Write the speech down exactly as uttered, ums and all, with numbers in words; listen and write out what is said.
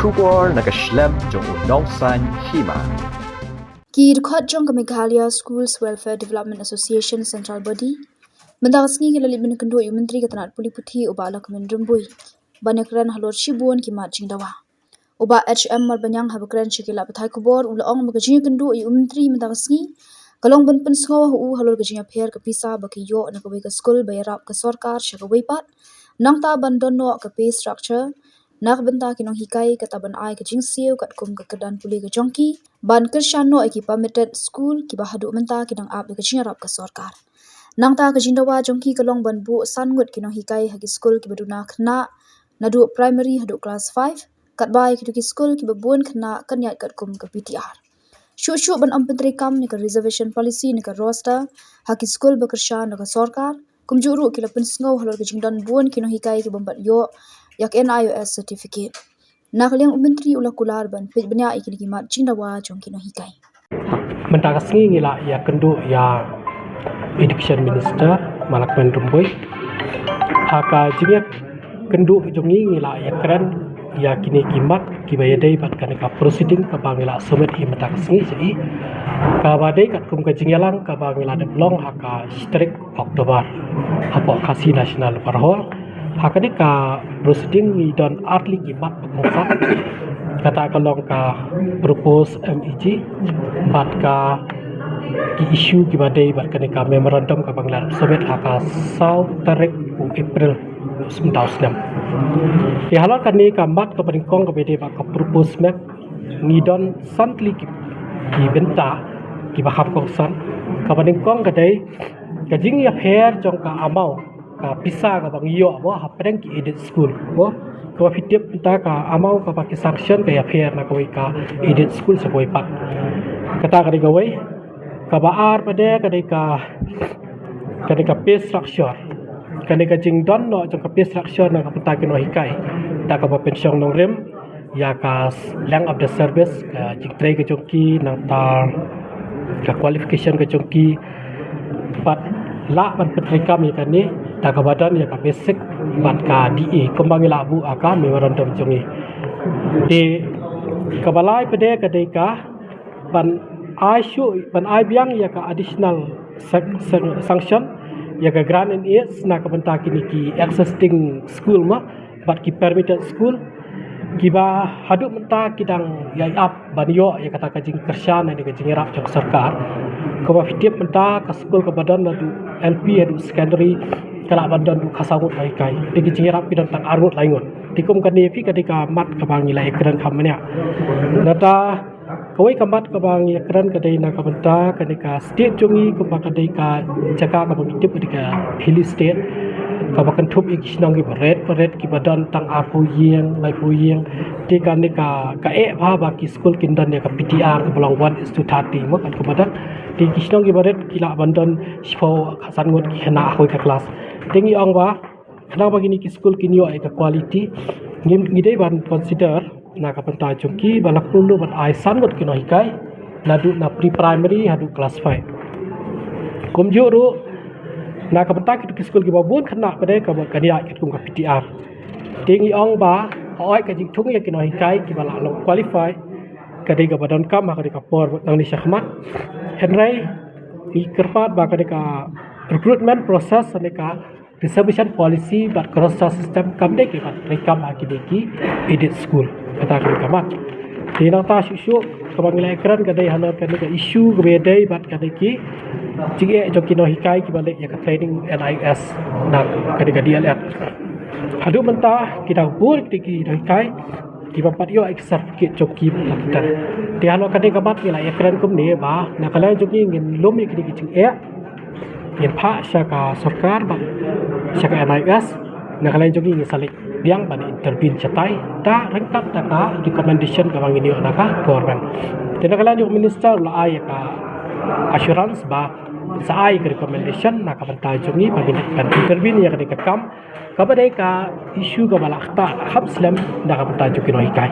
Khubor na ka shlem jong u nongsan hima. Ki dkhot jong ka Meghalaya Schools Welfare Development Association Central Body mynta ka sngi ki la leit ban kynduh ïa u Myntri ka tnat pule puthi u Bah Lahkmen Rymbui ban ïakren halor shibun ki mat jingdawa. U Bah H M Marbaniang haba kren sha ki lad pathai khubor u la ong ba ka jingïakynduh ïa u Myntri mynta ka sngi ka long ban pynsngew ha u halor ka jingïapher ka pisa ba ki ïoh na kawei ka skul ba ïarap ka sorkar sha kawei pat, nangta ban don noh ka pay structure na ka bynta ki nonghikai kata ban ai ka jingsiew katkum ka kyrdan pule ka jong ki ban kyrshan noh ïa ki permitted school kiba haduh mynta ki dang ap ïa ka jingïarap ka sorkar. Nangta ka jingdawa jong ki ka long ban buh san ngut ki nonghikai ha ki skul kiba duna khynnah naduh primary haduh klas five, katba ïa kito ki skul kiba bun khynnah kan ïaid katkum ka P T R. Shuh shuh ban ym pyntreikam ïa ka reservation policy ne ka roster ha ki skul ba kyrshan da ka sorkar, kumjuh ruh ki la pynsngew halor ka jingdon bun ki nonghikai kiba ym pat ïoh ïa ka N I O S certificate. Na ka liang u Myntri u la kular ban peit bniah ïa kine ki mat jingdawa jong ki nonghikai. Mynta ka sngi ngi la ïakynduh ïa Education Minister Bah Lahkmen Rymbui. Ha ka jingïakynduh jong ngi ngi la ïakren ïa kine ki mat kiba ïadei bad kane ka proceeding kaba ngi la submit hi mynta ka sngi sha i, kaba dei katkum ka jingïalang kaba ngi la dep long ha ka shi tarik October hapoh Khasi National Labour Hall. Ha kane ka proceeding ngi don ar tylli ki mat ba kongsan. Kata ka long ka proposed M E G bad ka ki issue kiba dei bad kane ka memorandum kaba ngi la submit ha ka saw tarik u April mynta u snem. Te halor kane ka mat kaba nyngkong kaba dei bad ka proposed map ngi don san tylli ki, ki bynta kiba kham kongsan. Kaba nyngkong ka dei ka jingïapher jong ka amount ka pisa kaba ngi ïoh mo hapdeng ki aided school mo. Kaba phi tip mynta ka amount kaba ki sanction ka ïapher na kawei ka aided school sha kawei pat. Kata ka dei kawei. Kaba ar pat de ka dei ka, ka dei ka pay structure. Ka dei ka jingdon noh jong ka pay structure na ka bynta ki nonghikai. Ta kaba pynshong nongrim ïa ka length of the service, ka jingtrei ka jong ki, nangta ka qualification ka jong ki. Bad lah ban pyntreikam ïa kane da kaba don ïa ka basic bad ka D A kumba ngi la buh ha ka memorandum jong ngi. Te kaba lai pat de ka dei ka ban ai shuh, ban ai biang ïa ka additional san-, san-, sanction ïa ka grant and aids na ka bynta kine ki existing school mo bad ki permitted school kiba haduh mynta ki dang ïai ap ban ïoh ïa kata ka jingkyrshan ne ka jingïarap jong ka sorkar. Kaba phi tip mynta ka skul kaba don naduh L P haduh secondary ka lah ban don haduh khatsaw ngut nonghikai. Te ki jingïarap ki don tang ar ngut lai ngut. Te kum kane phi ka dei ka mat kaba ngi la ïakren kham bniah. Nangta kawei ka mat kaba ngi ïakren ka dei na ka bynta kane ka state jong ngi kumba ka dei ka jaka kaba ngi tip ka dei ka hilly state. Kaba kynthup ïa ki shnong kiba rit, ba rit kiba don tang arphew ïing, laiphew ïing. Te kane ka, ka eh bha ba ki skul kin don ïa ka P T R kaba long one is to thirty mo kan kaba don. Te ki shnong kiba rit ki lah ban don shiphew khatsan ngut ki khynnah ha kawei ka klas. Te ngi ong ba khnang ba kine ki skul kin ïoh ïa ka quality, ngi, ngi dei ban consider na ka bynta jong ki ba la kynduh ban ai san ngut ki nonghikai naduh na pre-primary haduh klas five. Kumjuh ruh na ka bynta kito ki skul kiba bun khynnah pat de kaba kan ïaid katkum ka P T R. Te ngi ong ba hooid ka jingthung ïa ki nonghikai kiba la long qualify ka dei kaba donkam ha ka dei ka por nangne shakhmat. Hynrei ngi kyrpad ba ka dei ka recruitment process ne ka reservation policy bad ka roster system kam dei ka ban treikam ha kine ki aided school. Kata ka dei ka mat. Te nangta shuh shuh kaba ngi la ïakren ka dei halor kane ka issue kaba ïadei bad kane ki jingeh jong ki nonghikai kiba leit ïa ka training N I O S na kane ka D L Ed. Haduh mynta ki dang bun kine ki nonghikai kiba ym pat ïoh ïa ka certificate jong ki ba la kynta. Te halor kane ka mat ngi la ïakren kumne ba na ka liang jong ngi ngin lum ïa kine ki jingeh, ngin phah sha ka sorkar bad sha ka N I O S. Na ka liang jong ngi ngin sa leit biang ban intervene shatai da ryngkat da ka recommendation kaba ngin ïoh na ka government. Te na ka liang jong u minister u la ai ïa ka assurance ba sa ai ka recommendation na ka bynta jong ngi ba ngin leit ban intervene ïa kane ka kam kaba dei ka issue kaba la ktah kham slem na ka bynta jong ki nonghikai.